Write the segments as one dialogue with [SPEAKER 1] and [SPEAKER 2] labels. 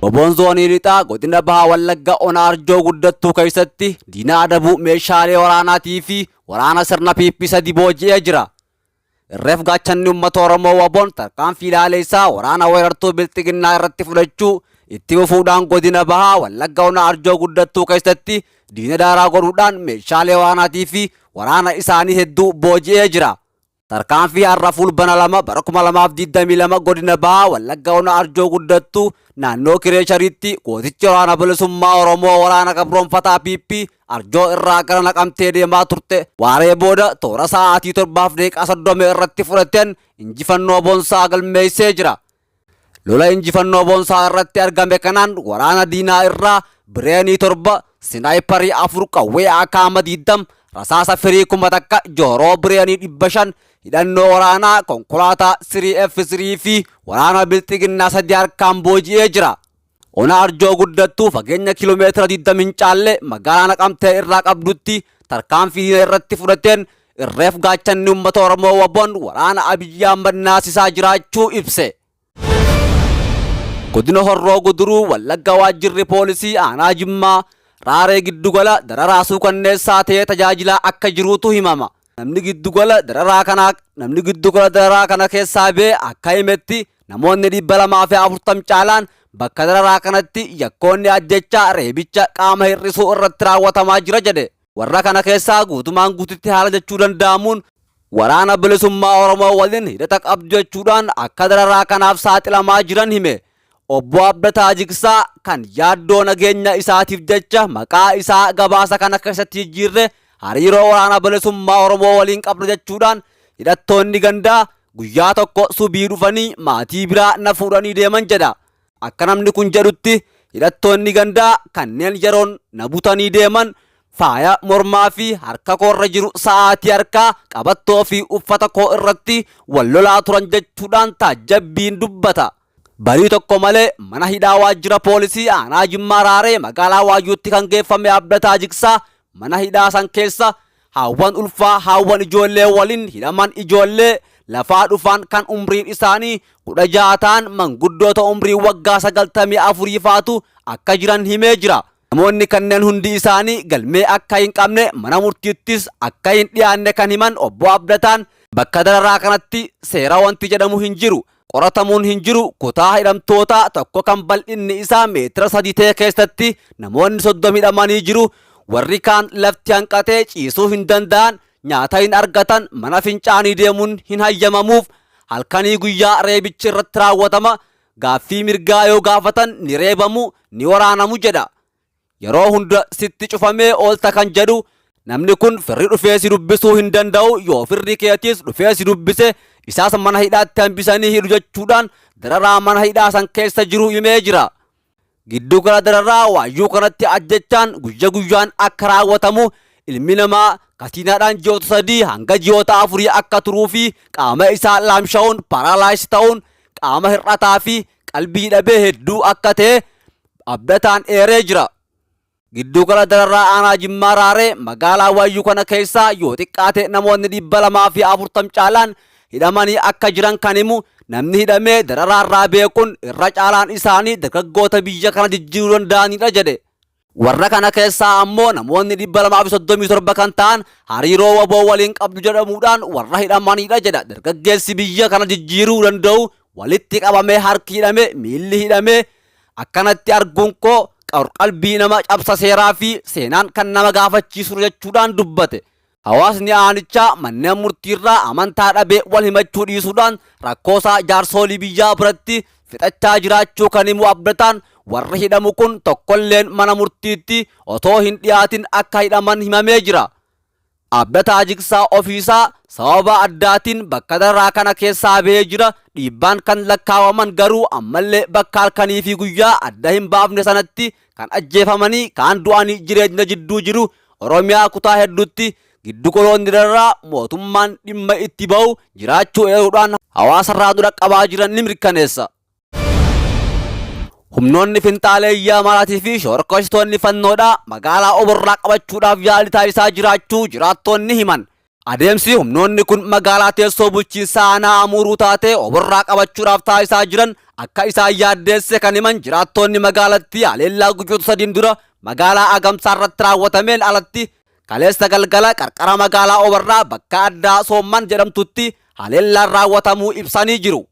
[SPEAKER 1] Woboon Zoonii Lixaa Godina Baha Wallagga Ona Arjoo Guddattuu keessatti diina adabuu meeshaalee waraanaatii fi waraana sirna PP sadi booji'ee jira. Irreef gaachanni uummata Oromoo Woboon tarkaanfii ilaaleessaa waraana weerartuu Bilxiginnaa irratti fudhachuu itti fufuudhaan Godina Baha Wallagga Ona Arjoo Guddattuu keessatti diina daaraa godhuudhaan meeshaalee waraanaatii fi waraana isaanii hedduu booji'ee jira. Tarkaanfii har'a Fulbana 2 bara 2022 Godina Baha Wallagga Ona Arjoo Guddattuu naannoo Kireeshariitti gootichi Waraana Bilisummaa Oromoo waraana gabroomfataa PP Arjoo irraa gara Naqamtee deemaa turte waaree booda toora sa'aatii 7:30 irratti fudhateen injifannoo boonsaa galmeessee jira. Lola injifannoo boonsaa irratti argame kanaan waraana diinaa irraa bireenii 7, sinaayiparii 4, qawwee akaama 20, rasaasa firii 1000, jooroo bireenii 500, hidhannoo waraanaa, konkolaataa 3F3 fi waraana bilxiginnaa 3 harkaan booji'ee jira. Ona Arjoo Guddattuu fageenya kiiloomeetira 20 hin caalle magaalaa Naqamtee irraa qabdutti tarkaanfii diina irratti fudhateen irreef gaachanni uummata Oromoo Waboon waraana Abiyyi Ahmad naasisaa jiraachuu ibse. Godina Horroo Guduruu Wallagga waajjirri poolisii aanaa Jimmaa Raaree giddugala dararaa suukanneessaa ta'ee tajaajilaa akka jiruutu himama. Namni giddugala dararaa kana namni giddugala dararaa kana keessaa ba'e akka himetti namoonni 240 caalaan bakka dararaa kanatti yakkoonni ajjechaa reebicha qaama hir'isuu irratti raawwatamaa jira jedhe. Warra kana keessaa guutumaan guututti haala jechuu danda'amuun waraana bilisummaa Oromoo waliin hidhata qabdu jechuudhaan akka dararaa kanaaf saaxilamaa jiran hime. Obbo Abdataa Jigsaa kan yaaddoo nageenya isaatiif jecha maqaa isaa gabaasa kana keessatti jijjiirre hariiroo waraana bilisummaa Oromoo waliin qabna jechuudhaan hidhattoonni gandaa guyyaa tokko subii dhufanii maatii biraa na fuudhanii deeman jedha. Akka namni kun jedhutti hidhattoonni gandaa kanneen yeroon na butanii deeman faaya mormaa fi harka koorra jiru sa'aatii harkaa qabattoo fi uffata koo irratti wal lolaa turan jechuudhaan taajjabbiin dubbata. Barii tokko malee mana hidhaa waajjira poolisii aanaa Jimmaa Raaree magaalaa Waayyuutti kan geeffame Abdataa Jigsaa mana hidhaa san keessa haawwan ulfaa haawwan ijoollee waliin hidhaman ijoollee lafaa dhufan kan umriin isaanii 16 ta'an manguddoota umrii waggaa 94 faatu akka jiran himee jira. Namoonni kanneen hundi isaanii galmee akka hin qabne mana murtiittis akka hin dhiyaanne kan himan obbo Abdataan bakka dararaa kanatti seera wanti jedhamu hin jiru. Qoratamuun hin jiru kutaa hidhamtootaa tokko kan bal'inni isaa meetira 3 ta'e keessatti namoonni 30 hidhamanii jiru. Warri kaan lafti hanqatee ciisuu hin danda'an, nyaata hin argatan, mana fincaanii deemuun hin hayyamamuuf, halkanii guyyaa reebichi irratti raawwatama, gaaffii mirgaa yoo gaafatan ni reebamu, ni waraanamu jedha. Yeroo hunda sitti cufamee oolta kan jedhu namni kun firri dhufee si dubbisuu hin danda'u yoo firri keetiis dhufee si dubbise isaas mana hidhaatti hambisanii hidhu jechuudhaan dararaa mana hidhaa san keessa jiru himee jira. Giddu gala dararaa waayyuu kanatti ajjechaan guyya guyyaan akka raawwatamu ilmi namaa katiinaadhaan ji'oota 3 hanga ji'oota 4 akka turuu fi qaama isaa laamsha'uun paraalaayis ta'uun qaama hir'ataa fi qalbii dhabee hedduu akka ta'e Abdataan eeree jira. Giddugala dararaa aanaa Jimmaa Raaree magaalaa Waayyuu kana keessaa yoo xiqqaate namoonni 240 caalaan hidhamanii akka jiran kan himu namni hidhamee dararaarraa beekun irra caalaan isaanii dargaggoota biyya kana jijjiiruu danda'anidha jedhe. Warra kana keessaa ammoo namoonni 237 kan ta'an hariiroo waboo waliin qabdu jedhamuudhaan warra hidhamanidha jedha dargaggeessi biyya kana jijjiiruu danda'u walitti qabamee harki hidhame miilli hidhamee akkanatti arguun koo qalbii nama cabsa seeraa fi seenaan kan nama gaafachiisu jechuudhaan dubbate. Hawaasni aanichaa manneen murtiirraa amantaa dhabee wal himachuu dhiisuudhaan rakkoosaa jaarsoolii biyyaa biratti fixachaa jiraachuu kan himu Abdataan warri hidhamu kun tokkolleen mana murtiitti otoo hin dhiyaatin akka hidhaman himamee jira. Abdataa Jigsaa ofiisaa sababa addaatiin bakka dararaa kana keessaa bahee jira. Dhiibbaan kan lakkaawaman garuu ammallee bakka halkanii fi guyyaa adda hin baafne sanatti kan ajjeefamanii kaan du'anii jireenya jidduu jiru. Oromiyaa kutaa hedduutti giddugaloonni dararaa mootummaan dhimma itti bahu jiraachuu eeruudhaan hawaasarraa dura qabaa jiran ni mirkaneessa. Humnoonni finxaaleeyyii Amaaraatii fi shororkeessitoonni fannoodhaa magaalaa Oborraa qabachuudhaaf yaalii taasisaa jiraachuu jiraattoonni himan. Adeemsi humnoonni kun magaalaa teessoo bulchiinsa aanaa Amuuruu taate Oborraa qabachuudhaaf taasisaa jiran akka isaan yaaddeesse kan himan jiraattoonni magaalattii haleellaa guyyoota sadiin dura magaalaa Agamsaa irratti raawwatameen alatti kaleessa galgala qarqara magaalaa Oborraa bakka addaa Soomman jedhamtutti haleellaan raawwatamuu ibsanii jiru.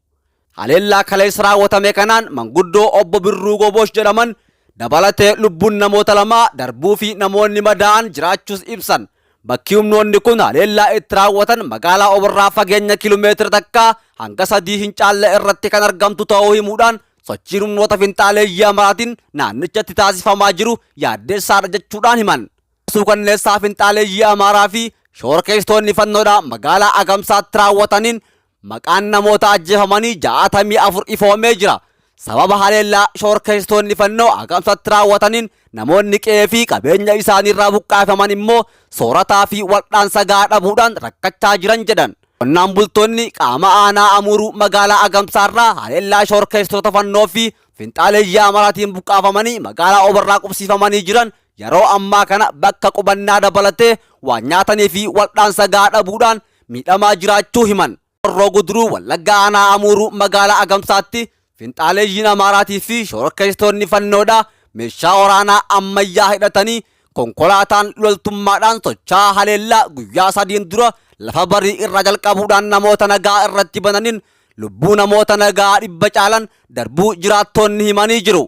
[SPEAKER 1] Haleellaa kaleessa raawwatame kanaan manguddoo Obbo Birruu Goboosh jedhaman dabalatee lubbuun namoota lamaa darbuu fi namoonni madaa'an jiraachuus ibsan. Bakki humnoonni kun haleellaa itti raawwatan magaalaa Oborraa fageenya kiiloomeetira takkaa hanga sadii hin caalle irratti kan argamtu ta'uu himuudhaan sochiin humnoota finxaaleeyyii Amaaraatiin naannichatti taasifamaa jiru yaaddeessaadha jechuudhaan himan. Suukanneessaa finxaaleeyyii Amaaraa fi shoorkeessitoonni fannoodhaa magaalaa Agamsaatti raawwataniin maqaan namoota ajjeefamanii 64 ifoomee jira. Sababa haleellaa shoorkeessitoonni fannoo Agamsatti raawwataniin namoonni qe'ee fi qabeenya isaaniirraa buqqaafaman immoo soorataa fi waldhaansa gahaa dhabuudhaan rakkachaa jiran jedhan. Qonnaan bultoonni qaama aanaa Amuuruu magaalaa Agamsaarraa haleellaa shoorkeessitoota fannoo fi finxaaleeyyii Amaaraatiin buqqaafamanii magaalaa Oborraa qubsiifamanii jiran yeroo ammaa kana bakka qubannaa dabalatee waan nyaatanii fi waldhaansa gahaa dhabuudhaan miidhamaa jiraachuu himan. Horroo Guduruu Wallaggaa Aanaa Amuuruu magaalaa Agamsaatti finxaaleeyyiin Amaaraatii fi shororkeessitoonni fannoodhaa meeshaa waraanaa ammayyaa hidhatanii konkolaataan loltummaadhaan socho'aa haleellaa guyyaa sadiin dura lafa barii irraa jalqabuudhaan namoota nagaa irratti bananiin lubbuu namoota nagaa 100 caalan darbuu jiraattoonni himanii jiru.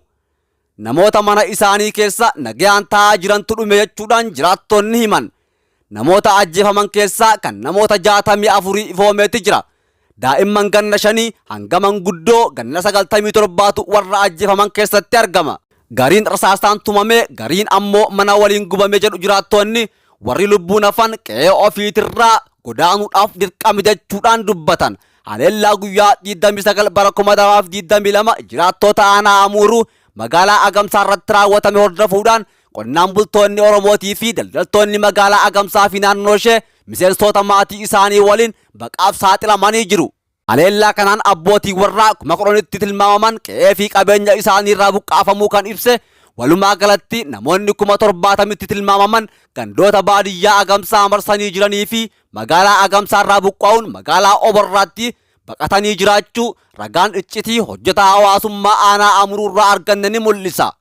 [SPEAKER 1] Namoota mana isaanii keessa nagayaan taa'aa jirantu dhume jechuudhaan jiraattoonni himan. Namoota ajjeefaman keessaa kan namoota 64 ifoomeeti jira. Daa'imman ganna shanii hanga manguddoo ganna 97tu warra ajjeefaman keessatti argama. Gariin rasaasaan tumame, gariin ammoo mana waliin gubame jedhu jiraattoonni, warri lubbuun hafan qe'ee ofiitirraa godaanuudhaaf dirqame jechuudhaan dubbatan. Haleellaa guyyaa 29 bara 2022 jiraattoota aanaa Amuuruu magaalaa Agamsaa irratti raawwatame hordofuudhaan qonnaan bultoonni Oromootii fi daldaltoonni magaalaa Agamsaa fi naannoo ishee miseensoota maatii isaanii waliin baqaaf saaxilamanii jiru. Haleellaa kanaan abbootii warraa 10,000tti tilmaamaman qe'ee fi qabeenya isaaniirraa buqqaafamuu kan ibse walumaa galatti namoonni 70,000tti tilmaamaman gandoota baadiyyaa Agamsaa marsanii jiranii fi magaalaa Agamsaarraa buqqa'uun magaalaa Oborraatti baqatanii jiraachuu ragaan iccitii hojjetaa hawaasummaa aanaa Amuruurraa arganne ni mul'isa.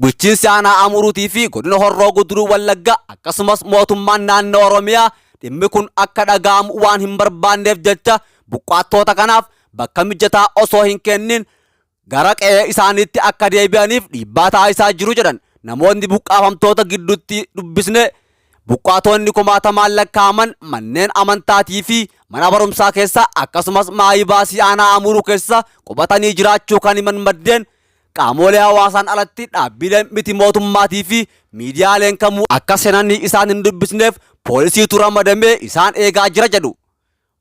[SPEAKER 1] Bulchiinsi aanaa Amuruutii fi godina Horroo Guduruu Wallaggaa akkasumas mootummaan naannoo Oromiyaa dhimmi kun akka dhaga'amu waan hin barbaanneef jecha buqqaattoota kanaaf bakka mijataa osoo hin kennin gara qe'ee isaaniitti akka deebi'aniif dhiibbaa taasisaa jiru jedhan namoonni buqqaafamtoota gidduutti dubbisne. Buqqaatonni kumaatamaan lakkaa'aman manneen amantaatii fi mana barumsaa keessa akkasumas maayii baasii aanaa Amuuruu keessa qubatanii jiraachuu kan himan maddeen qaamolee hawaasaan alatti dhaabbileen miti mootummaatii fi miidiyaaleen kamuu akka seenanii isaan hin dubbisneef poolisiitu ramadamee isaan eegaa jira jedhu.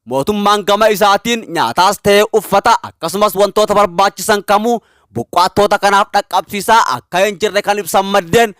[SPEAKER 1] Mootummaan gama isaatiin nyaataas ta'ee uffata akkasumas wantoota barbaachisan kamuu buqqaattoota kanaaf dhaqqabsiisaa akka hin jirre kan ibsan maddeen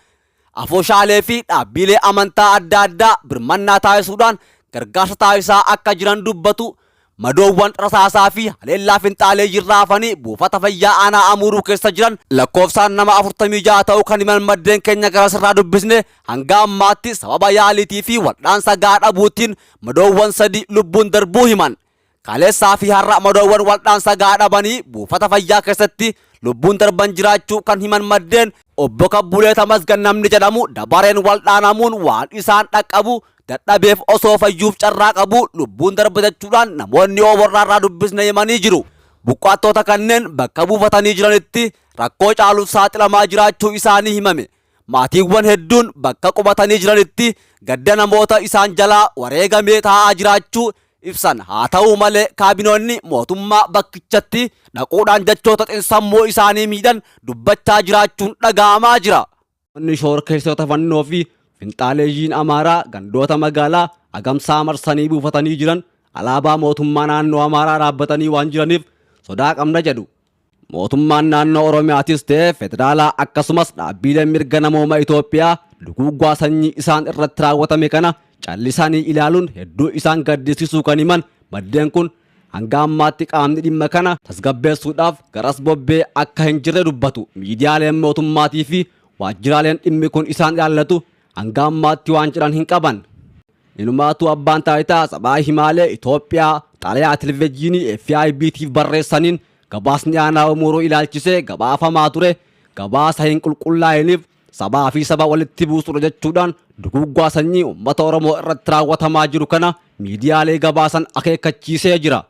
[SPEAKER 1] afooshaalee fi dhaabbiilee amantaa adda addaa birmannaa taasisuudhaan gargaarsa taasisaa akka jiran dubbatu. Madoowwan rasaasaa fi haleellaa finxaaleeyyiirraa hafanii buufata fayyaa aanaa Amuuruu keessa jiran lakkoofsaan nama 46 ta'uu kan himan maddeen keenya garasirraa dubbisne hanga ammaatti sababa yaaliitii fi waldhaansa gahaa dhabuutiin madoowwan sadi lubbuun darbuu himan. Kaleessaa fi har'a madoowwan waldhaansa gahaa dhabanii buufata fayyaa keessatti lubbuun darban jiraachuu kan himan maddeen Obbo Kabbulee Tamasgan namni jedhamu dabareen waldhaanamuun waan isaan dhaqqabu dadhabeef osoo fayyuuf carraa qabu lubbuun darba jechuudhaan namoonni Oborraarraa dubbisne himanii jiru. Buqqaattoota kanneen bakka buufatanii jiranitti rakkoo caaluuf saaxilamaa jiraachuu isaanii himame. Maatiiwwan hedduun bakka qubatanii jiranitti gadda namoota isaan jalaa wareegamee taa'aa jiraachuu ibsan. Haa ta'u malee kaabinoonni mootummaa bakkichatti dhaquudhaan jechoota xinsammuu isaanii miidhan dubbachaa jiraachuun dhaga'amaa jira. Humnoonni shoorkeessitoota fannoo fi finxaaleeyyiin Amaaraa gandoota magaalaa Agamsaa marsanii buufatanii jiran alaabaa mootummaa naannoo Amaaraa dhaabbatanii waan jiraniif sodaa qabna jedhu. Mootummaan naannoo Oromiyaatis ta'e federaalaa akkasumas dhaabbiileen mirga namooma Itoophiyaa duguuggaa sanyii isaan irratti raawwatame kana callisanii ilaaluun hedduu isaan gaddisiisuu kan himan maddeen kun hanga ammaatti qaamni dhimma kana tasgabbeessuudhaaf garas bobbee akka hin jirre dubbatu. Miidiyaaleen mootummaatii fi waajjiraaleen dhimmi kun isaan ilaallatu hanga ammaatti waan jedhan hin qaban. Inumaatuu Abbaan Taayitaa Sabaa Himaalee Itoophiyaa xalayaa Televezyiinii FIBtiif barreessaniin gabaasni aanaa Amuruu ilaalchisee gabaafamaa ture gabaasa hin qulqullaa'iniif sabaa fi saba walitti buusuudha jechuudhaan duguuggaa sanyii uummata Oromoo irratti raawwatamaa jiru kana miidiyaalee gabaasan akeekkachiisee jira.